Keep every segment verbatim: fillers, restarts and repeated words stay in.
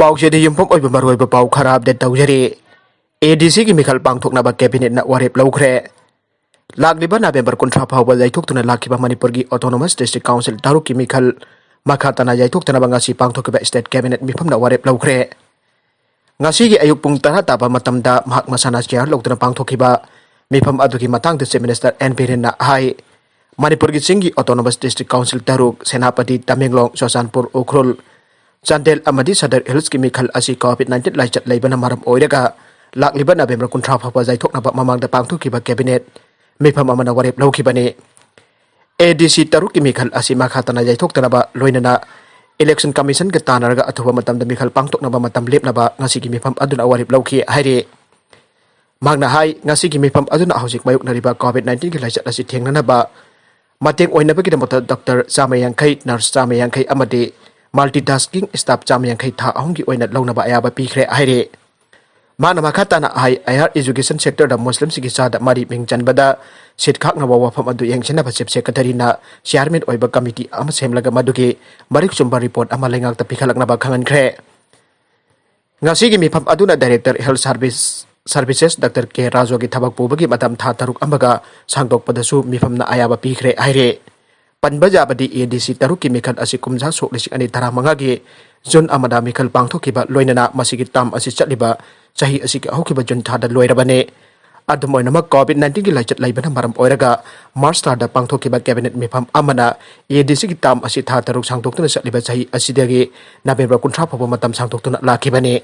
ꯄꯥꯎꯆꯦꯗ ꯌꯨꯝꯐꯝ ꯑꯣꯏꯕ ꯃꯔꯨꯑꯣꯏꯕ ꯄꯥꯎ ꯈꯔ ꯑꯞꯗꯦꯠ ꯇꯧꯖꯔꯤ꯫ ꯑꯦ ꯗꯤ ꯁꯤꯒꯤ ꯃꯤꯈꯜ ꯄꯥꯡꯊꯣꯛꯅꯕ ꯀꯦꯕꯤꯅꯦꯠꯅ ꯋꯥꯔꯦꯞ ꯂꯧꯈ꯭ꯔꯦ꯫ ꯂꯥꯛꯂꯤꯕ ꯅꯕꯦꯝꯕꯔ ꯀꯨꯟꯊ꯭ꯔꯥ ꯐꯥꯎꯕ ꯌꯩꯊꯣꯛꯇꯨꯅ ꯂꯥꯛꯈꯤꯕ ꯃꯅꯤꯄꯨꯔꯒꯤ ꯑꯣꯇꯣꯅꯣꯃꯁ ꯗꯤꯁꯇ꯭ꯔꯤꯛ ꯀꯥꯎꯟꯁꯤꯜ ꯇꯔꯨꯛꯀꯤ ꯃꯤꯈꯜ ꯃꯈꯥ ꯇꯥꯅ ꯌꯩꯊꯣꯛꯇꯅꯕ ꯉꯁꯤ ꯄꯥꯡꯊꯣꯛꯈꯤꯕ ꯁ꯭ꯇꯦꯠ ꯀꯦꯕꯤꯅꯦꯠ ꯃꯤꯐꯝꯅ ꯋꯥꯔꯦꯞ ꯂꯧꯈ꯭ꯔꯦ꯫ ꯉꯁꯤꯒꯤ ꯑꯌꯨꯛ ꯄꯨꯡ ꯇꯔꯥ ꯇꯥꯕ ꯃꯇꯝꯗ ꯃꯍꯥꯛ ꯃꯁꯥꯅ ꯆꯤꯌꯥꯔ ꯂꯧꯗꯨꯅ ꯄꯥꯡꯊꯣꯛꯈꯤꯕ ꯃꯤꯐꯝ ꯑꯗꯨꯒꯤ ꯃꯇꯥꯡꯗ ꯆꯤꯐ ꯃꯤꯅꯤꯁꯇꯔ ꯑꯦꯟ ꯕꯤꯔꯦꯟꯅ ꯍꯥꯏ, ꯃꯅꯤꯄꯨꯔꯒꯤ ꯆꯤꯡꯒꯤ ꯑꯣꯇꯣꯅꯣꯃꯁ ꯗꯤꯁꯇ꯭ꯔꯤꯛ ꯀꯥꯎꯟꯁꯤꯜ ꯇꯔꯨꯛ, ꯁꯦꯅꯥꯄꯇꯤ, ꯇꯃꯦꯡꯂꯣꯡ, ꯆꯨꯔꯆꯥꯟꯄꯨꯔ, ꯎꯈ꯭ꯔꯨꯜ, ꯆꯥꯟꯗꯦꯜ ꯑꯃꯗꯤ ꯁꯗꯔ ꯍꯤꯜꯁꯀꯤ ꯃꯤꯈꯜ ꯑꯁꯤ ꯀꯣꯚꯤꯗ ꯅꯥꯏꯟꯇꯤꯟ ꯂꯥꯏꯆꯠ ꯂꯩꯕꯅ ꯃꯔꯝ ꯑꯣꯏꯔꯒ ꯂꯥꯛꯂꯤꯕ ꯅꯕꯦꯝꯕꯔ ꯀꯨꯟꯊ꯭ꯔꯥ ꯐꯥꯎꯕ ꯌꯩꯊꯣꯛꯅꯕ ꯃꯃꯥꯡꯗ ꯄꯥꯡꯊꯣꯛꯈꯤꯕ ꯀꯦꯕꯤꯅꯦꯠ ꯃꯤꯐꯝ ꯑꯃꯅ ꯋꯥꯔꯦꯞ ꯂꯧꯈꯤꯕꯅꯤ꯫ ꯑꯦ ꯗꯤ ꯁꯤ ꯇꯔꯨꯛꯀꯤ ꯃꯤꯈꯜ ꯑꯁꯤ ꯃꯈꯥ ꯇꯥꯅ ꯌꯩꯊꯣꯛꯇꯅꯕ, ꯂꯣꯏꯅꯅ ꯏꯂꯦꯛꯁꯟ ꯀꯃꯤꯁꯟꯒ ꯇꯥꯟꯅꯔꯒ ꯑꯊꯨꯕ ꯃꯇꯝꯗ ꯃꯤꯈꯜ ꯄꯥꯡꯊꯣꯛꯅꯕ ꯃꯇꯝ ꯂꯦꯞꯅꯕ ꯉꯁꯤꯒꯤ ꯃꯤꯐꯝ ꯑꯗꯨꯅ ꯋꯥꯔꯦꯞ ꯂꯧꯈꯤ ꯍꯥꯏꯔꯤ꯫ ꯃꯍꯥꯛꯅ ꯍꯥꯏ, ꯉꯁꯤꯒꯤ ꯃꯤꯐꯝ ꯑꯗꯨꯅ ꯍꯧꯖꯤꯛ ꯃꯥꯌꯣꯛꯅꯔꯤꯕ ꯀꯣꯚꯤꯗ ꯅꯥꯏꯟꯇꯤꯟꯒꯤ ꯂꯥꯏꯆꯠ ꯑꯁꯤ ꯊꯦꯡꯅꯅꯕ ꯃꯇꯦꯡ ꯑꯣꯏꯅꯕꯒꯤꯗꯃꯛꯇ ꯗꯣꯛꯇꯔ ꯆꯥꯝꯃ ꯌꯥꯡꯈꯩ, ꯅꯔꯁ ꯆꯥꯝꯃ ꯌꯥꯡꯈꯩ ꯑꯃꯗꯤ ꯃꯜꯇꯤꯇꯥꯁꯀꯤꯡ ꯁ꯭ꯇꯥꯐ ꯆꯥꯝꯃ ꯌꯥꯡꯈꯩ ꯊꯥ ꯑꯍꯨꯝꯒꯤ ꯑꯣꯏꯅ ꯂꯧꯅꯕ ꯑꯌꯥꯕ ꯄꯤꯈ꯭ꯔꯦ ꯍꯥꯏꯔꯤ꯫ ꯃꯍꯥꯛꯅ ꯃꯈꯥ ꯇꯥꯅ ꯍꯥꯏ, ꯍꯥꯌꯔ ꯑꯦꯖꯨꯀꯦꯁꯟ ꯁꯦꯛꯇꯔꯗ ꯃꯨꯁꯂꯤꯝꯁꯤꯡꯒꯤ ꯆꯥꯗ ꯃꯔꯤ ꯃꯤꯡ ꯆꯟꯕꯗ ꯁꯤꯠ ꯈꯥꯛꯅꯕ ꯋꯥꯐꯝ ꯑꯗꯨ ꯌꯦꯡꯁꯤꯟꯅꯕ ꯆꯤꯐ ꯁꯦꯀ꯭ꯔꯦꯇꯔꯤꯅ ꯆꯤꯌꯥꯔꯃꯦꯟ ꯑꯣꯏꯕ ꯀꯃꯤꯇꯤ ꯑꯃ ꯁꯦꯝꯂꯒ ꯃꯗꯨꯒꯤ ꯃꯔꯤꯛ ꯆꯨꯝꯕ ꯔꯤꯄꯣꯔꯠ ꯑꯃ ꯂꯩꯉꯥꯛꯇ ꯄꯤꯈꯠꯂꯛꯅꯕ ꯈꯪꯍꯟꯈ꯭ꯔꯦ꯫ ꯉꯁꯤꯒꯤ ꯃꯤꯐꯝ ꯑꯗꯨꯅ director health service, services doctor K ꯔꯥꯖꯨꯒꯤ ꯊꯕꯛ ꯄꯨꯕꯒꯤ ꯃꯇꯝ ꯊꯥ ꯇꯔꯨꯛ ꯑꯃꯒ ꯁꯥꯡꯗꯣꯛꯄꯗꯁꯨ ꯃꯤꯐꯝꯅ ꯑꯌꯥꯕ ꯄꯤꯈ꯭ꯔꯦ ꯍꯥꯏꯔꯦ꯫ ꯄꯟꯕ ꯌꯥꯕꯗꯤ, ꯑꯦ ꯗꯤ ꯁꯤ ꯇꯔꯨꯛꯀꯤ ꯃꯤꯈꯜ ꯑꯁꯤ ꯀꯨꯝꯖꯥ ꯁꯣꯛ ꯂꯤꯁꯤꯡ ꯑꯅꯤ ꯇꯔꯥꯃꯉꯥꯒꯤ ꯖꯨꯟ ꯑꯃꯗ ꯃꯤꯈꯜ ꯄꯥꯡꯊꯣꯛꯈꯤꯕ ꯂꯣꯏꯅꯅ ꯃꯁꯤꯒꯤ ꯇꯥꯝ ꯑꯁꯤ ꯆꯠꯂꯤꯕ ꯆꯍꯤ ꯑꯁꯤꯒꯤ ꯍꯧꯈꯤꯕ ꯖꯨꯟ ꯊꯥꯗ ꯂꯣꯏꯔꯕꯅꯤ꯫ ꯑꯗꯨꯝ ꯑꯣꯏꯅꯃꯛ, ꯀꯣꯚꯤꯗ ꯅꯥꯏꯟꯇꯤꯟꯒꯤ ꯂꯥꯏꯆꯠ ꯂꯩꯕꯅ ꯃꯔꯝ ꯑꯣꯏꯔꯒ ꯃꯥꯔꯆ ꯊꯥꯗ ꯄꯥꯡꯊꯣꯛꯈꯤꯕ ꯀꯦꯕꯤꯅꯦꯠ ꯃꯤꯐꯝ ꯑꯃꯅ ꯑꯦ ꯗꯤ ꯁꯤꯒꯤ ꯇꯥꯝ ꯑꯁꯤ ꯊꯥ ꯇꯔꯨꯛ ꯁꯥꯡꯗꯣꯛꯇꯨꯅ ꯆꯠꯂꯤꯕ ꯆꯍꯤ ꯑꯁꯤꯗꯒꯤ ꯅꯕꯦꯝꯕꯔ ꯀꯨꯟꯊ꯭ꯔꯥ ꯐꯥꯎꯕ ꯃꯇꯝ ꯁꯥꯡꯗꯣꯛꯇꯨꯅ ꯂꯥꯛꯈꯤꯕꯅꯤ꯫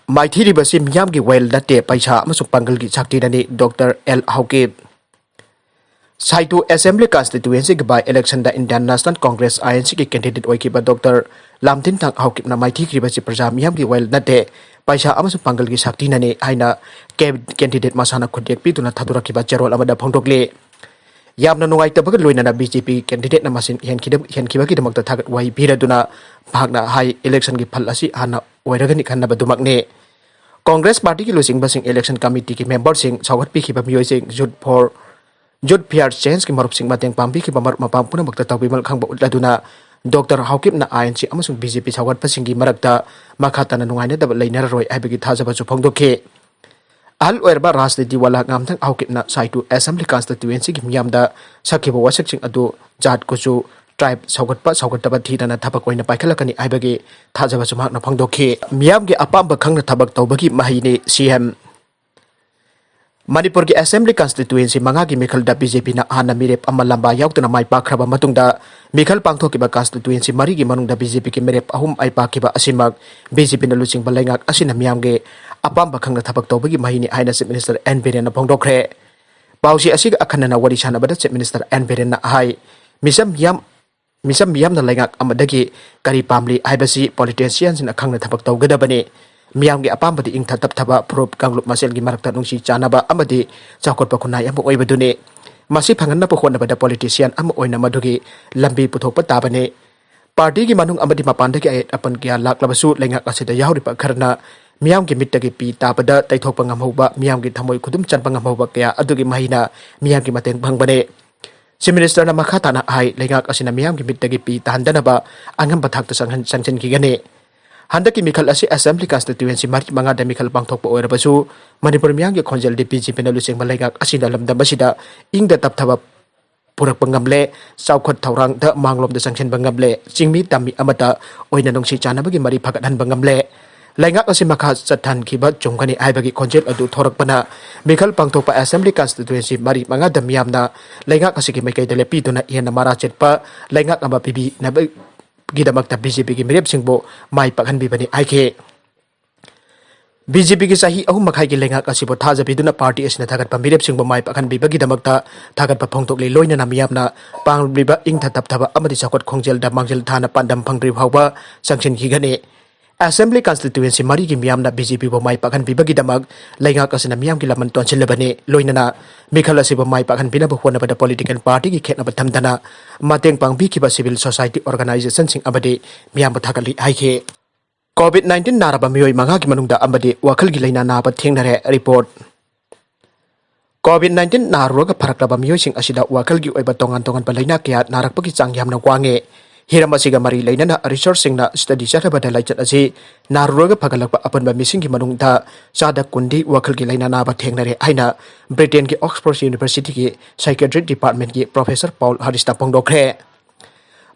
ꯃꯥꯏꯊꯤꯔꯤꯕꯁꯤ ꯃꯤꯌꯥꯝꯒꯤ ꯋꯥꯌꯦꯜ ꯅꯠꯇꯦ, ꯄꯩꯁꯥ ꯑꯃꯁꯨꯡ ꯄꯥꯡꯒꯜꯒꯤ ꯁꯛꯇꯤꯅꯅꯤ, doctor L Haokip. Saitu assembly ꯀꯟꯁꯇꯤꯇ꯭ꯋꯦꯟꯁꯤꯒꯤ ꯕꯥꯏ ꯏꯂꯦꯛꯁꯟꯗ Indian national congress, I N ꯁꯤꯒꯤ ꯀꯦꯟꯗꯤꯗꯦꯠ ꯑꯣꯏꯈꯤꯕ ꯗꯣꯛꯇꯔ ꯂꯥꯝꯊꯤꯟꯊꯥꯡ ꯍꯧꯀꯤꯞꯅ ꯃꯥꯏꯊꯤꯈ꯭ꯔꯤꯕꯁꯤ ꯄ꯭ꯔꯖꯥ ꯃꯤꯌꯥꯝꯒꯤ ꯋꯥꯌꯦꯜ ꯅꯠꯇꯦ, ꯄꯩꯁꯥ ꯑꯃꯁꯨꯡ ꯄꯥꯡꯒꯜꯒꯤ ꯁꯛꯇꯤꯅꯅꯤ ꯍꯥꯏꯅ ꯀꯦ-, ꯀꯦꯟꯗꯤꯗꯦꯠ ꯃꯁꯥꯅ ꯈꯨꯠꯌꯦꯛ ꯄꯤꯗꯨꯅ ꯊꯥꯗꯣꯔꯛꯈꯤꯕ ꯆꯦꯔꯣꯜ ꯑꯃꯗ ꯐꯣꯡꯗꯣꯛꯂꯤ꯫ ꯌꯥꯝꯅ ꯅꯨꯡꯉꯥꯏꯇꯕꯒ ꯂꯣꯏꯅꯅ ꯕꯤ ꯖꯦ ꯄꯤ ꯀꯦꯟꯗꯤꯗꯦꯠꯅ ꯃꯁꯤꯡ ꯍꯦꯟꯈꯤꯗ-, ꯍꯦꯟꯈꯤꯕꯒꯤꯗꯃꯛꯇ ꯊꯥꯒꯠ ꯋꯥꯍꯩ ꯄꯤꯔꯗꯨꯅ ꯃꯍꯥꯛꯅ ꯍꯥꯏ, ꯏꯂꯦꯛꯁꯟꯒꯤ ꯐꯜ ꯑꯁꯤ ꯍꯥꯟꯅ ꯑꯣꯏꯔꯒꯅꯤ ꯈꯟꯅꯕꯗꯨꯃꯛꯅꯤ꯫ ꯀꯣꯡꯒ꯭ꯔꯦꯁ ꯄꯥꯔꯇꯤꯒꯤ ꯂꯨꯆꯤꯡꯕꯁꯤꯡ, ꯏꯂꯦꯛꯁꯟ ꯀꯃꯤꯇꯤꯒꯤ ꯃꯦꯝꯕꯔꯁꯤꯡ, ꯁꯧꯒꯠꯄꯤꯈꯤꯕ ꯃꯤꯑꯣꯏꯁꯤꯡ, Youth for, Youth for Changeꯀꯤ ꯃꯔꯨꯞꯁꯤꯡ, ꯃꯇꯦꯡ ꯄꯥꯡꯕꯤꯈꯤꯕ ꯃꯔꯨꯞ ꯃꯄꯥꯡ ꯄꯨꯝꯅꯃꯛꯇ ꯇꯧꯕꯤꯃꯜ ꯈꯪꯕ ꯎꯠꯂꯗꯨꯅ ꯗꯣꯛꯇꯔ ꯍꯥꯎꯀꯤꯞꯅ ꯑꯥꯏ ꯑꯦꯟ ꯁꯤ ꯑꯃꯁꯨꯡ ꯕꯤ ꯖꯦ ꯄꯤ ꯁꯧꯒꯠꯄꯁꯤꯡꯒꯤ ꯃꯔꯛꯇ ꯃꯈꯥ ꯇꯥꯅ ꯅꯨꯡꯉꯥꯏꯅꯗꯕ ꯂꯩꯅꯔꯔꯣꯏ ꯍꯥꯏꯕꯒꯤ ꯊꯥꯖꯕꯁꯨ ꯐꯣꯡꯗꯣꯛꯈꯤ꯫ ꯑꯍꯜ ꯑꯣꯏꯔꯕ ꯔꯥꯖꯅꯤꯇꯤ ꯋꯥꯂꯥ ꯉꯥꯝꯊꯪ ꯍꯥꯎꯀꯤꯞꯅ ꯁꯥꯏꯇꯨ ꯑꯦꯁꯦꯝꯕ꯭ꯂꯤ ꯀꯟꯁꯇꯤꯇ꯭ꯋꯦꯟꯁꯤꯒꯤ ꯃꯤꯌꯥꯝꯗ ꯁꯛꯈꯤꯕ ꯋꯥꯁꯛꯁꯤꯡ ꯑꯗꯨ ꯖꯥꯠ, ꯀꯨꯆꯨ, ꯇ꯭ꯔꯥꯏꯕ ꯁꯧꯒꯠꯄ ꯁꯧꯒꯠꯇꯕ ꯊꯤꯗꯅ ꯊꯕꯛ ꯑꯣꯏꯅ ꯄꯥꯏꯈꯠꯂꯛꯀꯅꯤ ꯍꯥꯏꯕꯒꯤ ꯊꯥꯖꯕꯁꯨ ꯃꯍꯥꯛꯅ ꯐꯣꯡꯗꯣꯛꯈꯤ꯫ ꯃꯤꯌꯥꯝꯒꯤ ꯑꯄꯥꯝꯕ ꯈꯪꯅ ꯊꯕꯛ ꯇꯧꯕꯒꯤ ꯃꯍꯩꯅꯤ ꯁꯤ ꯑꯦꯝ꯫ ꯃꯅꯤꯄꯨꯔꯒꯤ ꯑꯦꯁꯦꯝꯕ꯭ꯂꯤ ꯀꯟꯁꯇꯤꯇ꯭ꯋꯦꯟꯁꯤ ꯃꯉꯥꯒꯤ ꯃꯤꯈꯜꯗ ꯕꯤ ꯖꯦ ꯄꯤꯅ ꯍꯥꯟꯅ ꯃꯤꯔꯦꯞ ꯑꯃ ꯂꯝꯕꯥ ꯌꯥꯎꯗꯅ ꯃꯥꯏ ꯄꯥꯛꯈ꯭ꯔꯕ ꯃꯇꯨꯡꯗ, ꯃꯤꯈꯜ ꯄꯥꯡꯊꯣꯛꯈꯤꯕ ꯀꯟꯁꯇꯤꯇ꯭ꯋꯦꯟꯁꯤ ꯃꯔꯤꯒꯤ ꯃꯅꯨꯡꯗ ꯕꯤ ꯖꯦ ꯄꯤꯒꯤ ꯃꯤꯔꯦꯞ ꯑꯍꯨꯝ ꯃꯥꯏ ꯄꯥꯛꯈꯤꯕ ꯑꯁꯤꯃꯛ ꯕꯤ ꯖꯦ ꯄꯤꯅ ꯂꯨꯆꯤꯡꯕ ꯂꯩꯉꯥꯛ ꯑꯁꯤꯅ ꯃꯤꯌꯥꯝꯒꯤ ꯑꯄꯥꯝꯕ ꯈꯪꯅ ꯊꯕꯛ ꯇꯧꯕꯒꯤ ꯃꯍꯩꯅꯤ ꯍꯥꯏꯅ ꯆꯤꯐ ꯃꯤꯅꯤꯁꯇꯔ ꯑꯦꯟ ꯕꯤꯔꯦꯟꯅ ꯐꯣꯡꯗꯣꯛꯈ꯭ꯔꯦ꯫ ꯄꯥꯎꯆꯦ ꯑꯁꯤꯒ ꯑꯈꯟꯅꯅ ꯋꯥꯔꯤ ꯁꯥꯟꯅꯕꯗ ꯆꯤꯐ ꯃꯤꯅꯤꯁꯇꯔ ꯑꯦꯟ ꯕꯤꯔꯦꯟꯅ ꯍꯥꯏ, ꯃꯤꯆꯝ ꯃꯤꯌꯥꯝ ꯃꯤꯆꯝ ꯃꯤꯌꯥꯝꯅ ꯂꯩꯉꯥꯛ ꯑꯃꯗꯒꯤ ꯀꯔꯤ ꯄꯥꯝꯂꯤ ꯍꯥꯏꯕꯁꯤ ꯄꯣꯂꯤꯇꯤꯁꯤꯌꯥꯟꯁꯤꯡꯅ ꯈꯪꯅ ꯊꯕꯛ ꯇꯧꯒꯗꯕꯅꯤ꯫ ꯃꯤꯌꯥꯝꯒꯤ ꯑꯄꯥꯝꯕꯗꯤ ꯏꯪꯊ ꯇꯞꯊꯕ ꯐꯨꯔꯨꯞ ꯀꯥꯡꯂꯨꯞ ꯃꯁꯦꯜꯒꯤ ꯃꯔꯛꯇ ꯅꯨꯡꯁꯤ ꯆꯥꯟꯅꯕ ꯑꯃꯗꯤ ꯆꯥꯎꯈꯠꯄ ꯈꯨꯟꯅꯥꯏ ꯑꯃ ꯑꯣꯏꯕꯗꯨꯅꯤ꯫ ꯃꯁꯤ ꯐꯪꯍꯟꯅꯕ ꯍꯣꯠꯅꯕꯗ ꯄꯣꯂꯤꯇꯤꯁꯤꯌꯥꯟ ꯑꯃ ꯑꯣꯏꯅ ꯃꯗꯨꯒꯤ ꯂꯝꯕꯤ ꯄꯨꯊꯣꯛꯄ ꯇꯥꯕꯅꯤ꯫ ꯄꯥꯔꯇꯤꯒꯤ ꯃꯅꯨꯡ ꯑꯃꯗꯤ ꯃꯄꯥꯟꯗꯒꯤ ꯑꯌꯦꯠ ꯑꯄꯟ ꯀꯌꯥ ꯂꯥꯛꯂꯕꯁꯨ ꯂꯩꯉꯥꯛ ꯑꯁꯤꯗ ꯌꯥꯎꯔꯤꯕ ꯈꯔꯅ ꯃꯤꯌꯥꯝꯒꯤ ꯃꯤꯠꯇꯒꯤ ꯄꯤ ꯇꯥꯕꯗ ꯇꯩꯊꯣꯛꯄ ꯉꯝꯍꯧꯕ, ꯃꯤꯌꯥꯝꯒꯤ ꯊꯃꯣꯏ ꯈꯨꯗꯨꯝ ꯆꯟꯕ ꯉꯝꯍꯧꯕ ꯀꯌꯥ ꯑꯗꯨꯒꯤ ꯃꯍꯩꯅ ꯃꯤꯌꯥꯝꯒꯤ ꯃꯇꯦꯡ ꯐꯪꯕꯅꯤ꯫ ꯆꯤꯐ ꯃꯤꯅꯤꯁꯇꯔꯅ ꯃꯈꯥ ꯇꯥꯅ ꯍꯥꯏ, ꯂꯩꯉꯥꯛ ꯑꯁꯤꯅ ꯃꯤꯌꯥꯝꯒꯤ ꯃꯤꯠꯇꯒꯤ ꯄꯤ ꯇꯥꯍꯟꯗꯅꯕ ꯑꯉꯝꯕ ꯊꯥꯛꯇ ꯆꯪꯍꯟ-, ꯆꯪꯁꯤꯟꯈꯤꯒꯅꯤ꯫ ꯍꯟꯗꯛꯀꯤ ꯃꯤꯈꯜ ꯑꯁꯤ ꯑꯦꯁꯦꯝꯕ꯭ꯂꯤ ꯀꯟꯁꯇꯤꯇ꯭ꯋꯦꯟꯁꯤ ꯃꯔꯤ ꯃꯉꯥꯗ ꯃꯤꯈꯜ ꯄꯥꯡꯊꯣꯛꯄ ꯑꯣꯏꯔꯕꯁꯨ, ꯃꯅꯤꯄꯨꯔ ꯃꯤꯌꯥꯝꯒꯤ ꯈꯣꯟꯖꯦꯜꯗꯤ ꯕꯤ ꯖꯦ ꯄꯤꯅ ꯂꯨꯆꯤꯡꯕ ꯂꯩꯉꯥꯛ ꯑꯁꯤꯅ ꯂꯝꯗꯝ ꯑꯁꯤꯗ ꯏꯪꯗ ꯇꯞꯊꯕ ꯄꯨꯔꯛꯄ ꯉꯝꯂꯦ, ꯆꯥꯎꯈꯠ ꯊꯧꯔꯥꯡꯗ ꯃꯥꯡꯂꯣꯝꯗ ꯆꯪꯁꯤꯟꯕ ꯉꯝꯂꯦ, ꯆꯤꯡꯃꯤ ꯇꯝꯃꯤ ꯑꯃꯠꯇ ꯑꯣꯏꯅ ꯅꯨꯡꯁꯤ ꯆꯥꯟꯅꯕꯒꯤ ꯃꯔꯤ ꯐꯒꯠꯍꯟꯕ ꯉꯝꯂꯦ꯫ ꯂꯩꯉꯥꯛ ꯑꯁꯤ ꯃꯈꯥ ꯆꯠꯊꯍꯟꯈꯤꯕ ꯆꯨꯝꯒꯅꯤ ꯍꯥꯏꯕꯒꯤ ꯈꯣꯟꯖꯦꯜ ꯑꯗꯨ ꯊꯣꯔꯛꯄꯅ ꯃꯤꯈꯜ ꯄꯥꯡꯊꯣꯛꯄ ꯑꯦꯁꯦꯝꯕ꯭ꯂꯤ ꯀꯟꯁꯇꯤꯇ꯭ꯋꯦꯟꯁꯤ ꯃꯔꯤ ꯃꯉꯥꯗ ꯃꯤꯌꯥꯝꯅ ꯂꯩꯉꯥꯛ ꯑꯁꯤꯒꯤ ꯃꯥꯏꯀꯩꯗ ꯂꯦꯞꯄꯤꯗꯨꯅ ꯍꯦꯟꯅ ꯃꯔꯥ ꯆꯦꯠꯄ ꯂꯩꯉꯥꯛ ꯑꯃ ꯄꯤꯕꯤꯅꯕꯒꯤꯗꯃꯛꯇ ꯕꯤ ꯖꯦ ꯄꯤꯒꯤ ꯃꯤꯔꯦꯞꯁꯤꯡꯕꯨ ꯃꯥꯏ ꯄꯥꯛꯍꯟꯕꯤꯕꯅꯤ ꯍꯥꯏꯈꯤ꯫ ꯕꯤ ꯖꯦ ꯄꯤꯒꯤ ꯆꯍꯤ ꯑꯍꯨꯝ ꯃꯈꯥꯏꯒꯤ ꯂꯩꯉꯥꯛ ꯑꯁꯤꯕꯨ ꯊꯥꯖꯕꯤꯗꯨꯅ ꯄꯥꯔꯇꯤ ꯑꯁꯤꯅ ꯊꯥꯒꯠꯄ ꯃꯤꯔꯦꯞꯁꯤꯡꯕꯨ ꯃꯥꯏ ꯄꯥꯛꯍꯟꯕꯤꯕꯒꯤꯗꯃꯛꯇ ꯊꯥꯒꯠꯄ ꯐꯣꯡꯗꯣꯛꯂꯤ꯫ ꯂꯣꯏꯅꯅ ꯃꯤꯌꯥꯝꯅ ꯄꯥꯝꯂꯤꯕ ꯏꯪꯊ ꯇꯞꯊꯕ ꯑꯃꯗꯤ ꯆꯥꯎꯈꯠ ꯈꯣꯡꯖꯦꯜꯗ ꯃꯥꯡꯖꯤꯜ ꯊꯥꯅ ꯄꯥꯟꯗꯝ ꯐꯪꯗ꯭ꯔꯤ ꯐꯥꯎꯕ ꯆꯪꯁꯤꯟꯈꯤꯒꯅꯤ꯫ ꯑꯦꯁꯦꯝꯕ꯭ꯂꯤ ꯀꯟꯁꯇꯤꯇ꯭ꯋꯦꯟꯁꯤ ꯃꯔꯤꯒꯤ ꯃꯤꯌꯥꯝꯅ ꯕꯤ ꯖꯦ ꯄꯤꯕꯨ ꯃꯥꯏ ꯄꯥꯛꯍꯟꯕꯤꯕꯒꯤꯗꯃꯛ ꯂꯩꯉꯥꯛ ꯑꯁꯤꯅ ꯃꯤꯌꯥꯝꯒꯤ ꯂꯃꯟ ꯇꯣꯟꯁꯤꯜꯂꯕꯅꯤ꯫ ꯂꯣꯏꯅꯅ ꯃꯤꯈꯜ ꯑꯁꯤꯕꯨ ꯃꯥꯏ ꯄꯥꯛꯍꯟꯕꯤꯅꯕ ꯍꯣꯠꯅꯕꯗ ꯄꯣꯂꯤꯇꯤꯀꯦꯜ ꯄꯥꯔꯇꯤꯒꯤ ꯈꯦꯠꯅꯕ ꯊꯝꯗꯅ ꯃꯇꯦꯡ ꯄꯥꯡꯕꯤꯈꯤꯕ ꯁꯤꯚꯤꯜ ꯁꯣꯁꯥꯏꯇꯤ ꯑꯣꯔꯒꯅꯥꯏꯖꯦꯁꯟꯁꯤꯡ ꯑꯃꯗꯤ ꯃꯤꯌꯥꯝꯕꯨ ꯊꯥꯒꯠꯂꯤ ꯍꯥꯏꯈꯤ꯫ ꯀꯣꯚꯤꯗ ꯅꯥꯏꯟꯇꯤꯟ ꯅꯥꯔꯕ ꯃꯤꯑꯣꯏ ꯃꯉꯥꯒꯤ ꯃꯅꯨꯡꯗ ꯑꯃꯗꯤ ꯋꯥꯈꯜꯒꯤ ꯂꯥꯏꯅꯥ ꯅꯥꯕ ꯊꯦꯡꯅꯔꯦ꯫ ꯔꯤꯄꯣꯔꯠ꯫ ꯀꯣꯚꯤꯗ ꯅꯥꯏꯟꯇꯤꯟ ꯅꯥꯔꯨꯔꯒ ꯐꯔꯛꯂꯕ ꯃꯤꯑꯣꯏꯁꯤꯡ ꯑꯁꯤꯗ ꯋꯥꯈꯜꯒꯤ ꯑꯣꯏꯕ ꯇꯣꯉꯥꯟ ꯇꯣꯉꯥꯟꯕ ꯂꯥꯏꯅꯥ ꯀꯌꯥ ꯅꯥꯔꯛꯄꯒꯤ ꯆꯥꯡ ꯌꯥꯝꯅ ꯋꯥꯡꯉꯦ꯫ ꯍꯤꯔꯝ ꯑꯁꯤꯒ ꯃꯔꯤ ꯂꯩꯅꯅ ꯔꯤꯁꯔꯆꯁꯤꯡꯅ ꯁ꯭ꯇꯗꯤ ꯆꯠꯊꯕꯗ ꯂꯥꯏꯆꯠ ꯑꯁꯤ ꯅꯥꯔꯨꯔꯒ ꯐꯒꯠꯂꯛꯄ ꯑꯄꯨꯟꯕ ꯃꯤꯁꯤꯡꯒꯤ ꯃꯅꯨꯡꯗ ꯆꯥꯗ ꯀꯨꯟꯗꯤ ꯋꯥꯈꯜꯒꯤ ꯂꯥꯏꯅꯥ ꯅꯥꯕ ꯊꯦꯡꯅꯔꯦ ꯍꯥꯏꯅ ꯕ꯭ꯔꯤꯇꯦꯟꯒꯤ ꯑꯣꯛꯁꯐꯣꯔꯗ ꯌꯨꯅꯤꯚꯔꯁꯤꯇꯤꯒꯤ ꯁꯥꯏꯀꯦꯇ꯭ꯔꯤ ꯗꯤꯄꯥꯔꯠꯃꯦꯟꯒꯤ ꯄ꯭ꯔꯣꯐꯦꯁꯔ ꯄꯥꯎꯜ ꯍꯥꯔꯤꯁꯅ ꯐꯣꯡꯗꯣꯛꯈ꯭ꯔꯦ꯫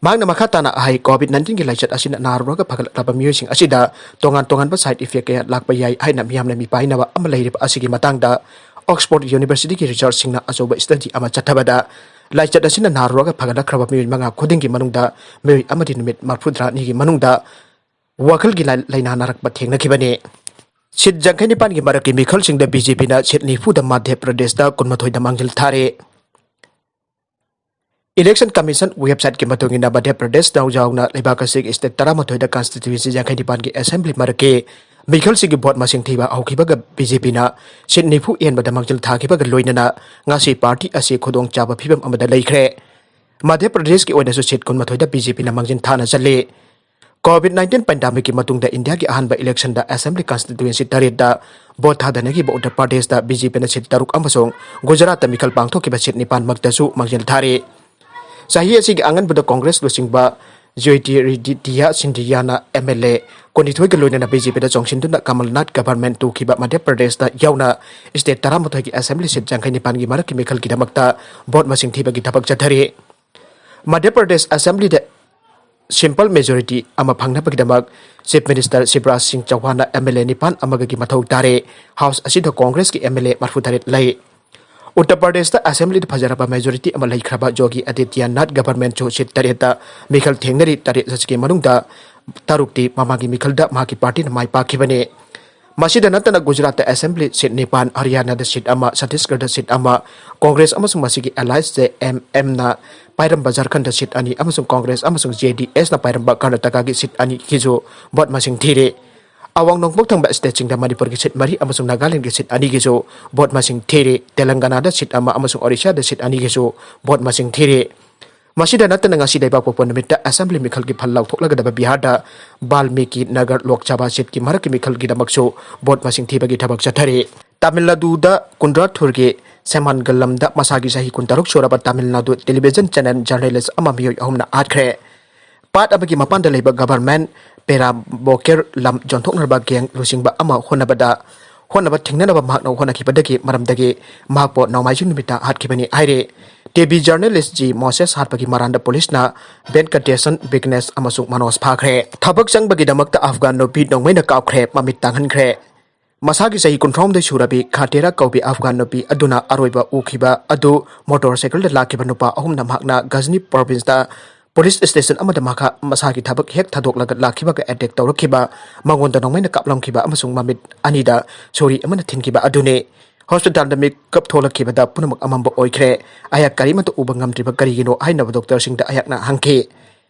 ꯃꯍꯥꯛꯅ ꯃꯈꯥ ꯇꯥꯅ ꯍꯥꯏ, ꯀꯣꯚꯤꯗ ꯅꯥꯏꯟꯇꯤꯟꯒꯤ ꯂꯥꯏꯆꯠ ꯑꯁꯤꯅ ꯅꯥꯔꯨꯔꯒ ꯐꯒꯠꯂꯛꯂꯕ ꯃꯤꯑꯣꯏꯁꯤꯡ ꯑꯁꯤꯗ ꯇꯣꯉꯥꯟ ꯇꯣꯉꯥꯟꯕ ꯁꯥꯏꯗ ꯏꯐꯦꯛ ꯀꯌꯥ ꯂꯥꯛꯄ ꯌꯥꯏ ꯍꯥꯏꯅ ꯃꯤꯌꯥꯝꯅ ꯃꯤꯄꯥꯏꯅꯕ ꯑꯃ ꯂꯩꯔꯤꯕ ꯑꯁꯤꯒꯤ ꯃꯇꯥꯡꯗ ꯑꯣꯛꯁꯐꯣꯔꯗ ꯌꯨꯅꯤꯚꯔꯁꯤꯇꯤꯒꯤ ꯔꯤꯁꯔꯆꯁꯤꯡꯅ ꯑꯆꯧꯕ ꯁ꯭ꯇꯗꯤ ꯑꯃ ꯆꯠꯊꯕꯗ, ꯂꯥꯏꯆꯠ ꯑꯁꯤꯅ ꯅꯥꯔꯨꯔꯒ ꯐꯒꯠꯂꯛꯈ꯭ꯔꯕ ꯃꯤꯑꯣꯏ ꯃꯉꯥ ꯈꯨꯗꯤꯡꯒꯤ ꯃꯅꯨꯡꯗ ꯃꯤꯑꯣꯏ ꯑꯃꯗꯤ ꯅꯨꯃꯤꯠ ꯃꯔꯤꯐꯨꯇꯔꯥꯅꯤꯒꯤ ꯃꯅꯨꯡꯗ ꯋꯥꯈꯜꯒꯤ ꯂꯥꯏ-, ꯂꯥꯏꯅꯥ ꯅꯥꯔꯛꯄ ꯊꯦꯡꯅꯈꯤꯕꯅꯤ꯫ ꯁꯤꯠ ꯌꯥꯡꯈꯩ ꯅꯤꯄꯥꯟꯒꯤ ꯃꯔꯛꯀꯤ ꯃꯤꯈꯜꯁꯤꯡꯗ ꯕꯤ ꯖꯦ ꯄꯤꯅ ꯁꯤꯠ ꯅꯤꯐꯨꯗ, ꯃꯙ꯭ꯌ ꯄ꯭ꯔꯗꯦꯁꯇ ꯀꯨꯟꯃꯥꯊꯣꯏꯗ ꯃꯥꯡꯖꯤꯜ ꯊꯥꯔꯦ꯫ ꯏꯂꯦꯛꯁꯟ ꯀꯃꯤꯁꯟ ꯋꯦꯕꯁꯥꯏꯠꯀꯤ ꯃꯇꯨꯡ ꯏꯟꯅ, ꯃꯙ꯭ꯌ ꯄ꯭ꯔꯗꯦꯁ ꯌꯥꯎꯅ ꯂꯩꯕꯥꯛ ꯑꯁꯤꯒꯤ ꯁ꯭ꯇꯦꯠ ꯇꯔꯥꯃꯥꯊꯣꯏꯗ ꯀꯟꯁꯇꯤꯇ꯭ꯌꯨꯑꯦꯟꯁꯤ ꯌꯥꯡꯈꯩ ꯅꯤꯄꯥꯟꯒꯤ ꯑꯦꯁꯦꯝꯕ꯭ꯂꯤ ꯃꯔꯛꯀꯤ ꯃꯤꯈꯜꯁꯤꯡꯒꯤ ꯚꯣꯠ ꯃꯁꯤꯡ ꯊꯤꯕ ꯍꯧꯈꯤꯕꯒ ꯕꯤ ꯖꯦ ꯄꯤꯅ ꯁꯤꯠ ꯅꯤꯐꯨ ꯍꯦꯟꯕꯗ ꯃꯥꯡꯖꯤꯜ ꯊꯥꯈꯤꯕꯒ ꯂꯣꯏꯅꯅ ꯉꯁꯤ ꯄꯥꯔꯇꯤ ꯑꯁꯤ ꯈꯨꯗꯣꯡꯆꯥꯕ ꯐꯤꯕꯝ ꯑꯃꯗ ꯂꯩꯈ꯭ꯔꯦ꯫ ꯃꯙ꯭ꯌ ꯄ꯭ꯔꯗꯦꯁꯀꯤ ꯑꯣꯏꯅꯁꯨ ꯁꯤꯠ ꯀꯨꯟꯃꯥꯊꯣꯏꯗ ꯕꯤ ꯖꯦ ꯄꯤꯅ ꯃꯥꯡꯖꯤꯜ ꯊꯥꯅ ꯆꯠꯂꯤ꯫ ꯀꯣꯚꯤꯗ ꯅꯥꯏꯟꯇꯤꯟ ꯄꯦꯟꯗꯥꯃꯤꯛꯀꯤ ꯃꯇꯨꯡꯗ ꯏꯟꯗꯤꯌꯥꯒꯤ ꯑꯍꯥꯟꯕ ꯏꯂꯦꯛꯁꯟꯗ ꯑꯦꯁꯦꯝꯕ꯭ꯂꯤ ꯀꯟꯁꯇꯤꯇ꯭ꯌꯨꯑꯦꯟꯁꯤ ꯇꯔꯦꯠꯇ ꯚꯣꯠ ꯊꯥꯗꯅꯈꯤꯕ ꯎꯠꯇꯔ ꯄ꯭ꯔꯗꯦꯁꯇ ꯕꯤ ꯖꯦ ꯄꯤꯅ ꯁꯤꯠ ꯇꯔꯨꯛ ꯑꯃꯁꯨꯡ ꯒꯨꯖꯔꯥꯠꯇ ꯃꯤꯈꯜ ꯄꯥꯡꯊꯣꯛꯈꯤꯕ ꯁꯤꯠ ꯅꯤꯄꯥꯟꯃꯛꯇꯁꯨ ꯃꯥꯡꯖꯤꯜ ꯊꯥꯔꯤ꯫ ꯆꯍꯤ ꯑꯁꯤꯒꯤ ꯑꯉꯟꯕꯗ ꯀꯣꯡꯒ꯭ꯔꯦꯁ ꯂꯨꯆꯤꯡꯕ ꯖ꯭ꯌꯣꯇꯤꯔꯥꯗꯤꯇ꯭ꯌ ꯁꯤꯟꯙꯤꯌꯥꯅ ꯑꯦꯝ ꯑꯦꯜ ꯑꯦ ꯀꯨꯟꯅꯤꯊꯣꯏꯒ ꯂꯣꯏꯅꯅ ꯕꯤ ꯖꯦ ꯄꯤꯗ ꯆꯣꯡꯁꯤꯟꯗꯨꯅ ꯀꯃꯜꯅꯥꯊ ꯒꯚꯔꯟꯃꯦꯟꯠ ꯇꯨꯈꯤꯕ ꯃꯙ꯭ꯌ ꯄ꯭ꯔꯗꯦꯁꯇ ꯌꯥꯎꯅ ꯁ꯭ꯇꯦꯠ ꯇꯔꯥꯃꯥꯊꯣꯏꯒꯤ ꯑꯦꯁꯦꯝꯕ꯭ꯂꯤ ꯁꯤꯠ ꯌꯥꯡꯈꯩ ꯅꯤꯄꯥꯟꯒꯤ ꯃꯔꯛꯀꯤ ꯃꯤꯈꯜꯒꯤꯗꯃꯛꯇ ꯚꯣꯠ ꯃꯁꯤꯡ ꯊꯤꯕꯒꯤ ꯊꯕꯛ ꯆꯠꯊꯔꯤ꯫ ꯃꯙ꯭ꯌ ꯄ꯭ꯔꯗꯦꯁ ꯑꯦꯁꯦꯝꯕ꯭ꯂꯤꯗ ꯁꯤꯝꯄꯜ ꯃꯦꯖꯣꯔꯤꯇꯤ ꯑꯃ ꯐꯪꯅꯕꯒꯤꯗꯃꯛ ꯆꯤꯐ ꯃꯤꯅꯤꯁꯇꯔ ꯁꯤꯕꯔꯥꯖ ꯁꯤꯡ ꯆꯧꯍꯥꯟꯅ ꯑꯦꯝ ꯑꯦꯜ ꯑꯦ ꯅꯤꯄꯥꯟ ꯑꯃꯒꯒꯤ ꯃꯊꯧ ꯇꯥꯔꯦ꯫ ꯍꯥꯎꯁ ꯑꯁꯤꯗ ꯀꯣꯡꯒ꯭ꯔꯦꯁꯀꯤ ꯑꯦꯝ ꯑꯦꯜ ꯑꯦ ꯃꯔꯤꯐꯨꯇꯔꯦꯠ ꯂꯩ꯫ ꯎꯠꯇꯔ ꯄ꯭ꯔꯗꯦꯁꯇ ꯑꯦꯁꯦꯝꯕ꯭ꯂꯤꯗ ꯐꯖꯔꯕ ꯃꯦꯖꯣꯔꯤꯇꯤ ꯑꯃ ꯂꯩꯈ꯭ꯔꯕ ꯌꯣꯒꯤ ꯑꯥꯗꯤꯇ꯭ꯌꯅꯥꯊ ꯒꯚꯔꯟꯃꯦꯟꯠꯁꯨ ꯁꯤꯠ ꯇꯔꯦꯠꯇ ꯃꯤꯈꯜ ꯊꯦꯡꯅꯔꯤ꯫ ꯇꯔꯦꯠ ꯑꯁꯤꯒꯤ ꯃꯅꯨꯡꯗ ꯇꯔꯨꯛꯇꯤ ꯃꯃꯥꯡꯒꯤ ꯃꯤꯈꯜꯗ ꯃꯍꯥꯛꯀꯤ ꯄꯥꯔꯇꯤꯅ ꯃꯥꯏ ꯄꯥꯛꯈꯤꯕꯅꯤ꯫ ꯃꯁꯤꯗ ꯅꯠꯇꯅ ꯒꯨꯖꯔꯥꯠꯇ ꯑꯦꯁꯦꯝꯕ꯭ꯂꯤ ꯁꯤꯠ ꯅꯤꯄꯥꯟ, ꯍꯔꯤꯌꯥꯅꯥꯗ ꯁꯤꯠ ꯑꯃ, ꯁꯠꯇꯤꯁꯒꯔꯗ ꯁꯤꯠ ꯑꯃ, ꯀꯣꯡꯒ꯭ꯔꯦꯁ ꯑꯃꯁꯨꯡ ꯃꯁꯤꯒꯤ ꯑꯦꯂꯥꯏꯟꯁ ꯖꯦ ꯑꯦꯝ ꯑꯦꯝꯅ ꯄꯥꯏꯔꯝꯕ ꯖꯔꯈꯟꯗ ꯁꯤꯠ ꯑꯅꯤ ꯑꯃꯁꯨꯡ ꯀꯣꯡꯒ꯭ꯔꯦꯁ ꯑꯃꯁꯨꯡ ꯖꯦ ꯗꯤ ꯑꯦꯁꯅ ꯄꯥꯏꯔꯝꯕ ꯀꯔꯅꯥꯇꯀꯥꯒꯤ ꯁꯤꯠ ꯑꯅꯤꯒꯤꯁꯨ ꯚꯣꯠ ꯃꯁꯤꯡ ꯊꯤꯔꯦ꯫ ꯑꯋꯥꯡ ꯅꯣꯡꯄꯣꯛ ꯊꯪꯕ ꯁ꯭ꯇꯦꯠꯁꯤꯡꯗ ꯃꯅꯤꯄꯨꯔꯒꯤ ꯁꯤꯠ ꯃꯔꯤ ꯑꯃꯁꯨꯡ ꯅꯥꯒꯥꯂꯦꯟꯗꯒꯤ ꯁꯤꯠ ꯑꯅꯤꯒꯤꯁꯨ ꯚꯣꯠ ꯃꯁꯤꯡ ꯊꯤꯔꯦ꯫ ꯇꯦꯂꯪꯒꯅꯥꯗ ꯁꯤꯠ ꯑꯃ ꯑꯃꯁꯨꯡ ꯑꯣꯔꯤꯁꯥꯗ ꯁꯤꯠ ꯑꯅꯤꯒꯤꯁꯨ ꯚꯣꯠ ꯃꯁꯤꯡ ꯊꯤꯔꯦ꯫ ꯃꯁꯤꯗ ꯅꯠꯇꯅ, ꯉꯁꯤ ꯂꯩꯕꯥꯛꯄꯣꯛꯄ ꯅꯨꯃꯤꯠꯇ ꯑꯦꯁꯦꯝꯕ꯭ꯂꯤ ꯃꯤꯈꯜꯒꯤ ꯐꯜ ꯂꯥꯎꯊꯣꯛꯂꯒꯗꯕ ꯕꯤꯍꯥꯔꯗ ꯕꯥꯜꯃꯤꯀꯤ ꯅꯒꯔ ꯂꯣꯛ ꯁꯚꯥ ꯁꯤꯠꯀꯤ ꯃꯔꯛꯀꯤ ꯃꯤꯈꯜꯒꯤꯗꯃꯛꯁꯨ ꯚꯣꯠ ꯃꯁꯤꯡ ꯊꯤꯕꯒꯤ ꯊꯕꯛ ꯆꯠꯊꯔꯤ꯫ ꯇꯥꯃꯤꯜ ꯅꯥꯗꯨꯗ ꯀꯨꯟꯗ꯭ꯔꯥꯊꯨꯔꯒꯤ ꯁꯦꯃꯥꯟꯒꯂꯝꯗ ꯃꯁꯥꯒꯤ ꯆꯍꯤ ꯀꯨꯟꯇꯔꯨꯛ ꯁꯨꯔꯕ Tamil Nadu television channel journalist ꯑꯃ ꯃꯤꯑꯣꯏ ꯑꯍꯨꯝꯅ ꯍꯥꯠꯈ꯭ꯔꯦ꯫ ꯄꯥꯠ ꯑꯃꯒꯤ ꯃꯄꯥꯟꯗ ꯂꯩꯕ ꯒꯚꯔꯟꯃꯦꯟꯠ ꯄꯦꯔꯥ ꯕꯣꯀꯦꯔ ꯂꯝ ꯌꯣꯟꯊꯣꯛꯅꯕ ꯒꯦꯡ ꯂꯨꯆꯤꯡꯕ ꯑꯃ ꯍꯣꯠꯅꯕꯗ, ꯍꯣꯠꯅꯕ ꯊꯤꯡꯅꯅꯕ ꯃꯍꯥꯛꯅ ꯍꯣꯠꯅꯈꯤꯕꯗꯒꯤ ꯃꯔꯝꯗꯒꯤ ꯃꯍꯥꯛꯄꯨ ꯅꯣꯡꯃꯥꯏꯖꯤꯡ ꯅꯨꯃꯤꯠꯇ ꯍꯥꯠꯈꯤꯕꯅꯤ ꯍꯥꯏꯔꯤ꯫ ꯇꯤꯚꯤ ꯖꯔꯅꯦꯂꯤꯁ ꯖꯤ ꯃꯣꯁꯦꯁ ꯍꯥꯠꯄꯒꯤ ꯃꯔꯥꯟꯗ ꯄꯨꯂꯤꯁꯅ ꯚꯦꯟꯀꯇꯦꯁꯟ, ꯕꯤꯒ꯭ꯅꯦꯁ ꯑꯃꯁꯨꯡ ꯃꯅꯣꯖ ꯐꯥꯈ꯭ꯔꯦ꯫ ꯊꯕꯛ ꯆꯪꯕꯒꯤꯗꯃꯛꯇ ꯑꯐꯒꯥꯟ ꯅꯨꯄꯤ ꯅꯣꯡꯃꯩꯅ ꯀꯥꯞꯈ꯭ꯔꯦ, ꯃꯃꯤꯠ ꯇꯥꯡꯍꯟꯈ꯭ꯔꯦ꯫ ꯃꯁꯥꯒꯤ ꯆꯍꯤ ꯀꯨꯟꯊ꯭ꯔꯥꯍꯨꯝꯗꯣꯏ ꯁꯨꯔꯕꯤ ꯈꯥꯇꯦꯔꯥ ꯀꯧꯕꯤ ꯑꯐꯒꯥꯟ ꯅꯨꯄꯤ ꯑꯗꯨꯅ ꯑꯔꯣꯏꯕ ꯎꯈꯤꯕ ꯑꯗꯨ ꯃꯣꯇꯣꯔ ꯁꯥꯏꯀꯜꯗ ꯂꯥꯛꯈꯤꯕ ꯅꯨꯄꯥ ꯑꯍꯨꯝꯅ ꯃꯍꯥꯛꯅ ꯒꯖꯅꯤ ꯄ꯭ꯔꯣꯚꯤꯟꯁꯇ ꯄꯨꯂꯤꯁ ꯁ꯭ꯇꯦꯁꯟ ꯑꯃꯗ ꯃꯍꯥꯛ ꯃꯁꯥꯒꯤ ꯊꯕꯛ ꯍꯦꯛ ꯊꯥꯗꯣꯛꯂꯒ ꯂꯥꯛꯈꯤꯕꯒ ꯑꯦꯇꯦꯛ ꯇꯧꯔꯛꯈꯤꯕ, ꯃꯉꯣꯟꯗ ꯅꯣꯡꯃꯩꯅ ꯀꯥꯞꯂꯝꯈꯤꯕ ꯑꯃꯁꯨꯡ ꯃꯃꯤꯠ ꯑꯅꯤꯗ ꯁꯣꯔꯤ ꯑꯃꯅ ꯊꯤꯟꯈꯤꯕ ꯑꯗꯨꯅꯤ꯫ ꯍꯣꯁꯄꯤꯇꯥꯜꯗ ꯃꯤꯀꯞ ꯊꯣꯛꯂꯛꯈꯤꯕꯗ ꯄꯨꯝꯅꯃꯛ ꯑꯃꯝꯕ ꯑꯣꯏꯈ꯭ꯔꯦ꯫ ꯑꯩꯍꯥꯛ ꯀꯔꯤꯃꯠꯇ ꯎꯕ ꯉꯝꯗ꯭ꯔꯤꯕ ꯀꯔꯤꯒꯤꯅꯣ ꯍꯥꯏꯅꯕ ꯗꯣꯛꯇꯔꯁꯤꯡꯗ ꯑꯩꯍꯥꯛꯅ ꯍꯪꯈꯤ꯫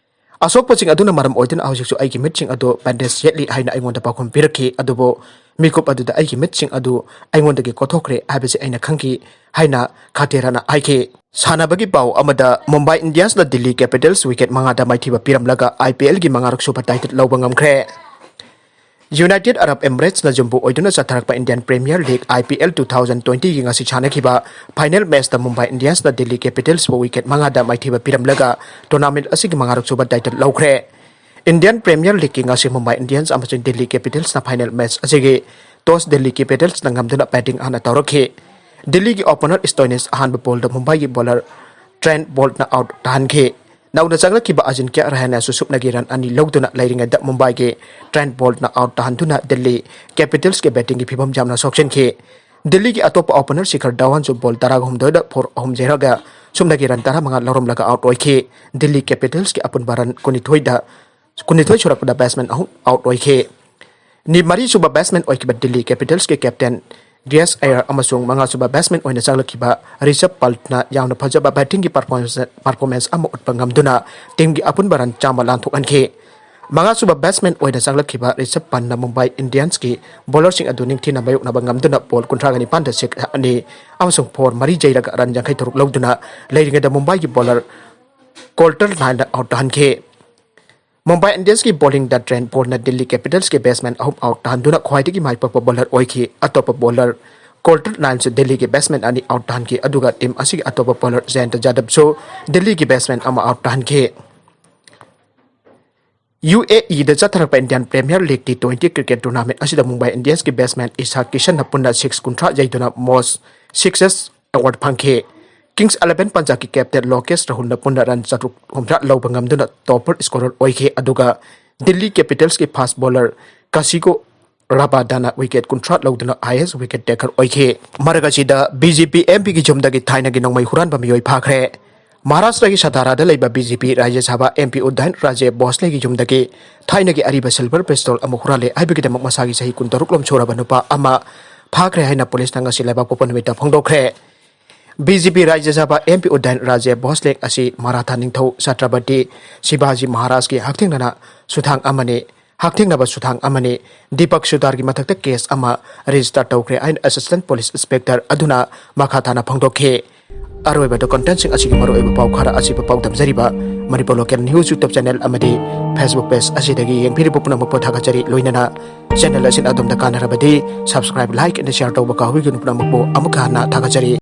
ꯑꯁꯣꯛꯄꯁꯤꯡ ꯑꯗꯨꯅ ꯃꯔꯝ ꯑꯣꯏꯗꯨꯅ ꯍꯧꯖꯤꯛꯁꯨ ꯑꯩꯒꯤ ꯃꯤꯠꯁꯤꯡ ꯑꯗꯨ ꯕꯦꯟꯗꯦꯖ ꯌꯦꯠꯂꯤ ꯍꯥꯏꯅ ꯑꯩꯉꯣꯟꯗ ꯄꯥꯎꯈꯨꯝ ꯄꯤꯔꯛꯈꯤ꯫ ꯑꯗꯨꯕꯨ ꯃꯤꯀꯨꯞ ꯑꯗꯨꯗ ꯑꯩꯒꯤ ꯃꯤꯠꯁꯤꯡ ꯑꯗꯨ ꯑꯩꯉꯣꯟꯗꯒꯤ ꯀꯣꯊꯣꯛꯈ꯭ꯔꯦ ꯍꯥꯏꯕꯁꯤ ꯑꯩꯅ ꯈꯪꯈꯤ ꯍꯥꯏꯅ ꯈꯥꯇꯦꯔꯥꯅ ꯍꯥꯏꯈꯤ꯫ ꯁꯥꯟꯅꯕꯒꯤ ꯄꯥꯎ ꯑꯃꯗ, ꯃꯨꯝꯕꯥꯏ ꯏꯟꯗꯤꯌꯟꯁꯅ ꯗꯤꯜꯂꯤ ꯀꯦꯄꯤꯇꯜꯁ ꯋꯤꯀꯦꯠ ꯃꯉꯥꯗ ꯃꯥꯏꯊꯤꯕ ꯄꯤꯔꯝꯂꯒ IPLꯒꯤ ꯃꯉꯥꯔꯛ ꯁꯨꯕ ꯇꯥꯏꯇꯜ ꯂꯧꯕ ꯉꯝꯈ꯭ꯔꯦ꯫ ꯌꯨꯅꯥꯏꯇꯦꯗ ꯑꯔꯕ ꯑꯦꯃꯤꯔꯦꯠꯁꯅ ꯌꯨꯝꯕꯨ ꯑꯣꯏꯗꯨꯅ ꯆꯠꯊꯔꯛꯄ Indian premier league, IPL, two thousand twentyꯒꯤ ꯉꯁꯤ ꯁꯥꯟꯅꯈꯤꯕ ꯐꯥꯏꯅꯦꯜ ꯃꯦꯆꯇ ꯃꯨꯝꯕꯥꯏ ꯏꯟꯗꯤꯌꯟꯁꯅ ꯗꯤꯜꯂꯤ ꯀꯦꯄꯤꯇꯜꯁꯄꯨ ꯋꯤꯀꯦꯠ ꯃꯉꯥꯗ ꯃꯥꯏꯊꯤꯕ ꯄꯤꯔꯝꯂꯒ ꯇꯣꯔꯅꯥꯃꯦꯟꯠ ꯑꯁꯤꯒꯤ ꯃꯉꯥꯔꯛ ꯁꯨꯕ ꯇꯥꯏꯇꯜ ꯂꯧꯈ꯭ꯔꯦ꯫ ꯏꯟꯗꯤꯌꯟ ꯄ꯭ꯔꯤꯃꯤꯌꯔ ꯂꯤꯒꯀꯤ ꯉꯁꯤ ꯃꯨꯝꯕꯥꯏ ꯏꯟꯗꯤꯌꯟꯁ ꯑꯃꯁꯨꯡ ꯗꯤꯜꯂꯤ ꯀꯦꯄꯤꯇꯜꯁꯅ ꯐꯥꯏꯅꯦꯜ ꯃꯦꯆ ꯑꯁꯤꯒꯤ ꯇꯣꯁ ꯗꯤꯜꯂꯤ ꯀꯦꯄꯤꯇꯜꯁꯅ ꯉꯝꯗꯨꯅ ꯕꯦꯇꯤꯡ ꯍꯥꯟꯅ ꯇꯧꯔꯛꯈꯤ꯫ ꯗꯤꯜꯂꯤꯒꯤ ꯑꯣꯄꯅꯔ ꯁ꯭ꯇꯣꯏꯅꯤꯁ ꯑꯍꯥꯟꯕ ꯕꯣꯜꯗ ꯃꯨꯝꯕꯥꯏꯒꯤ ꯕꯣꯂꯔ ꯇ꯭ꯔꯦꯟꯠ ꯕꯣꯜꯠꯅ ꯑꯥꯎꯠ ꯇꯥꯍꯟꯈꯤ꯫ ꯅꯧꯅ ꯆꯪꯂꯛꯈꯤꯕ ꯑꯖꯤꯟꯀ꯭ꯌ ꯔꯍꯥꯅꯦꯁꯨ ꯁꯨꯞꯅꯒꯤ ꯔꯟ ꯑꯅꯤ ꯂꯧꯗꯨꯅ ꯂꯩꯔꯤꯉꯩꯗ ꯃꯨꯝꯕꯥꯏꯒꯤ ꯇ꯭ꯔꯦꯟꯠ ꯕꯣꯜꯠꯅ ꯑꯥꯎꯠ ꯇꯥꯍꯟꯗꯨꯅ ꯗꯤꯜꯂꯤ ꯀꯦꯄꯤꯇꯜꯁꯀꯤ ꯕꯦꯇꯤꯡꯒꯤ ꯐꯤꯕꯝ ꯌꯥꯝꯅ ꯁꯣꯛꯆꯟꯈꯤ꯫ ꯗꯤꯜꯂꯤꯒꯤ ꯑꯇꯣꯞꯄ ꯑꯣꯄꯅꯔ ꯁꯤꯈꯔ ꯙꯋꯟꯁꯨ ꯕꯣꯜ ꯇꯔꯥꯒ ꯍꯨꯝꯗꯣꯏꯗ ꯐꯣꯔ ꯑꯍꯨꯝ ꯌꯩꯔꯒ ꯁꯨꯞꯅꯒꯤ ꯔꯟ ꯇꯔꯥꯃꯉꯥ ꯂꯧꯔꯝꯂꯒ ꯑꯥꯎꯠ ꯑꯣꯏꯈꯤ꯫ ꯗꯤꯜꯂꯤ ꯀꯦꯄꯤꯇꯜꯁꯀꯤ ꯑꯄꯨꯟꯕ ꯔꯟ ꯀꯨꯟꯅꯤꯊꯣꯏꯗ, ꯀꯨꯟꯅꯤꯊꯣꯏ ꯁꯨꯔꯛꯄꯗ ꯕꯦꯠꯁꯃꯦꯟ ꯑꯍꯨꯝ ꯑꯥꯎꯠ ꯑꯣꯏꯈꯤ꯫ ꯅꯤ-, ꯃꯔꯤꯁꯨꯕ ꯕꯦꯠꯁꯃꯦꯟ ꯑꯣꯏꯈꯤꯕ ꯗꯤꯜꯂꯤ ꯀꯦꯄꯤꯇꯜꯁꯀꯤ ꯀꯦꯞꯇꯦꯟ ꯒ꯭ꯔꯦꯁ ꯑꯌꯔ ꯑꯃꯁꯨꯡ ꯃꯉꯥꯁꯨꯕ ꯕꯦꯠꯁꯃꯦꯟ ꯑꯣꯏꯅ ꯆꯪꯂꯛꯈꯤꯕ ꯔꯤꯁꯕ ꯄꯟꯠꯅ ꯌꯥꯝꯅ ꯐꯖꯕ ꯕꯦꯇꯤꯡꯒꯤ ꯄꯔꯐꯣꯔꯃꯦꯟꯁ, ꯄꯔꯐꯣꯔꯃꯦꯟꯁ ꯑꯃ ꯎꯠꯄ ꯉꯝꯗꯨꯅ ꯇꯤꯝꯒꯤ ꯑꯄꯨꯟꯕ ꯔꯟ ꯆꯥꯝꯃ ꯂꯥꯟꯊꯣꯛꯍꯟꯈꯤ꯫ ꯃꯉꯥꯁꯨꯕ ꯕꯦꯠꯁꯃꯦꯟ ꯑꯣꯏꯅ ꯆꯪꯂꯛꯈꯤꯕ ꯔꯤꯁꯕ ꯄꯟꯠꯅ ꯃꯨꯝꯕꯥꯏ ꯏꯟꯗꯤꯌꯟꯁꯀꯤ ꯕꯣꯂꯔꯁꯤꯡ ꯑꯗꯨ ꯅꯤꯡꯊꯤꯅ ꯃꯥꯌꯣꯛꯅꯕ ꯉꯝꯗꯨꯅ ꯕꯣꯜ ꯀꯨꯟꯊ꯭ꯔꯥꯒ ꯅꯤꯄꯥꯟꯗ ꯁꯤꯛꯁ ꯑꯅꯤ ꯑꯃꯁꯨꯡ ꯐꯣꯔ ꯃꯔꯤ ꯌꯩꯔꯒ ꯔꯟ ꯌꯥꯡꯈꯩ ꯇꯔꯨꯛ ꯂꯧꯗꯨꯅ ꯂꯩꯔꯤꯉꯩꯗ ꯃꯨꯝꯕꯥꯏꯒꯤ ꯕꯣꯂꯔ ꯀꯣꯜꯇꯔ ꯅꯥꯏꯜꯅ ꯑꯥꯎꯠ ꯇꯥꯍꯟꯈꯤ꯫ ꯃꯨꯝꯕꯥꯏ ꯏꯟꯗꯤꯌꯟꯁꯀꯤ ꯕꯣꯂꯤꯡꯗ ꯇ꯭ꯔꯦꯟꯠ ꯕꯣꯜꯠꯅ ꯗꯤꯜꯂꯤ ꯀꯦꯄꯤꯇꯜꯁꯀꯤ ꯕꯦꯠꯁꯃꯦꯟ ꯑꯍꯨꯝ ꯑꯥꯎꯠ ꯇꯥꯍꯟꯗꯨꯅ ꯈ꯭ꯋꯥꯏꯗꯒꯤ ꯃꯥꯏ ꯄꯥꯛꯄ ꯕꯣꯂꯔ ꯑꯣꯏꯈꯤ꯫ ꯑꯇꯣꯞꯄ ꯕꯣꯂꯔ ꯀꯣꯜꯇꯔ ꯅꯥꯏꯜꯁꯨ ꯗꯤꯜꯂꯤꯒꯤ ꯕꯦꯠꯁꯃꯦꯟ ꯑꯅꯤ ꯑꯥꯎꯠ ꯇꯥꯍꯟꯈꯤ, ꯑꯗꯨꯒ ꯇꯤꯝ ꯑꯁꯤꯒꯤ ꯑꯇꯣꯞꯄ ꯕꯣꯂꯔ ꯖꯌꯟꯇ ꯖꯥꯗꯕꯁꯨ ꯗꯤꯜꯂꯤꯒꯤ ꯕꯦꯠꯁꯃꯦꯟ ꯑꯃ ꯑꯥꯎꯠ ꯇꯥꯍꯟꯈꯤ꯫ UAEꯗ ꯆꯠꯊꯔꯛꯄ Indian Premier League T twenty cricket tournament ꯑꯁꯤꯗ Mumbai Indiansꯀꯤ batsman Ishaq Kishanꯅ ꯄꯨꯟꯅ six ꯀꯨꯟꯊ꯭ꯔꯥ ꯌꯩꯗꯨꯅ most sixes award ꯐꯪꯈꯤ꯫ Kings Eleven Punjabꯀꯤ captain Lokesh Rahulꯅ ꯄꯨꯟꯅ run ꯆꯥꯇ꯭ꯔꯨꯛ ꯍꯨꯝꯗ꯭ꯔꯥ ꯂꯧꯕ ꯉꯝꯗꯨꯅ topper scorer ꯑꯣꯏꯈꯤ, ꯑꯗꯨꯒ Delhi Capitalsꯀꯤ fast bowler Kashigo Rabadana wicket ꯀꯨꯟꯊ꯭ꯔꯥ ꯂꯧꯗꯨꯅ highest wicket taker ꯑꯣꯏꯈꯤ꯫ ꯃꯔꯛ ꯑꯁꯤꯗ BJP MPꯒꯤ ꯌꯨꯝꯗꯒꯤ ꯊꯥꯏꯅꯒꯤ ꯅꯣꯡꯃꯩ ꯍꯨꯔꯥꯟꯕ ꯃꯤꯑꯣꯏ ꯐꯥꯈ꯭ꯔꯦ꯫ ꯃꯍꯥꯔꯥꯁꯇ꯭ꯔꯒꯤ ꯁꯇꯥꯔꯥꯗ ꯂꯩꯕ BJP ꯔꯥꯖ꯭ꯌ ꯁꯚꯥ MP ꯎꯗꯥꯏꯟ ꯔꯥꯖꯦ ꯚꯣꯁꯂꯦꯒꯤ ꯌꯨꯝꯗꯒꯤ ꯊꯥꯏꯅꯒꯤ ꯑꯔꯤꯕ silver pistol ꯑꯃ ꯍꯨꯔꯥꯜꯂꯦ ꯍꯥꯏꯕꯒꯤꯗꯃꯛ ꯃꯁꯥꯒꯤ ꯆꯍꯤ ꯀꯨꯟꯇꯔꯨꯛ ꯂꯣꯝ ꯁꯨꯔꯕ ꯅꯨꯄꯥ ꯑꯃ ꯐꯥꯈ꯭ꯔꯦ ꯍꯥꯏꯅ ꯄꯨꯂꯤꯁꯅ ꯉꯁꯤ ꯂꯩꯕꯥꯛꯄꯣꯛꯄ ꯅꯨꯃꯤꯠꯇ ꯐꯣꯡꯗꯣꯛꯈ꯭ꯔꯦ꯫ BJP ꯔꯥꯖ꯭ꯌ ꯁꯚꯥ MP ꯎꯗꯥꯏꯟ ꯔꯥꯖꯦ ꯚꯣꯁꯂꯦ ꯑꯁꯤ ꯃꯔꯥꯊꯥ ꯅꯤꯡꯊꯧ ꯁꯇ꯭ꯔꯄꯇꯤ ꯁꯤꯚꯥꯖꯤ ꯃꯍꯥꯔꯥꯖꯀꯤ ꯍꯛꯊꯦꯡꯅꯅ ꯁꯨꯊꯥꯡ ꯑꯃꯅꯤ, ꯍꯛꯊꯦꯡꯅꯕ ꯁꯨꯊꯥꯡ ꯑꯃꯅꯤ꯫ ꯗꯤꯄꯛ ꯁꯨꯗꯥꯔꯒꯤ ꯃꯊꯛꯇ case ꯑꯃ register ꯇꯧꯈ꯭ꯔꯦ ꯍꯥꯏꯅ Assistant Police Inspector ꯑꯗꯨꯅ ꯃꯈꯥ ꯇꯥꯅ ꯐꯣꯡꯗꯣꯛꯈꯤ꯫ ꯑꯔꯣꯏꯕꯗ contentꯁꯤꯡ ꯑꯁꯤꯒꯤ ꯃꯔꯨꯑꯣꯏꯕ ꯄꯥꯎ ꯈꯔ ꯑꯁꯤꯕꯨ ꯄꯥꯎꯗꯝꯖꯔꯤꯕ Manipur Local News YouTube channel ꯑꯃꯗꯤ Facebook page ꯑꯁꯤꯗꯒꯤ ꯌꯦꯡꯕꯤꯔꯤꯕ ꯄꯨꯝꯅꯃꯛꯄꯨ ꯊꯥꯒꯠꯆꯔꯤ꯫ ꯂꯣꯏꯅꯅ channel ꯑꯁꯤꯅ ꯑꯗꯣꯝꯗ ꯀꯥꯟꯅꯔꯕꯗꯤ subscribe, like and share ꯇꯧꯕ ꯀꯥꯎꯕꯤꯒꯅꯨ꯫ ꯄꯨꯝꯅꯃꯛꯄꯨ ꯑꯃꯨꯛꯀ ꯍꯟꯅ ꯊꯥꯒꯠꯆꯔꯤ꯫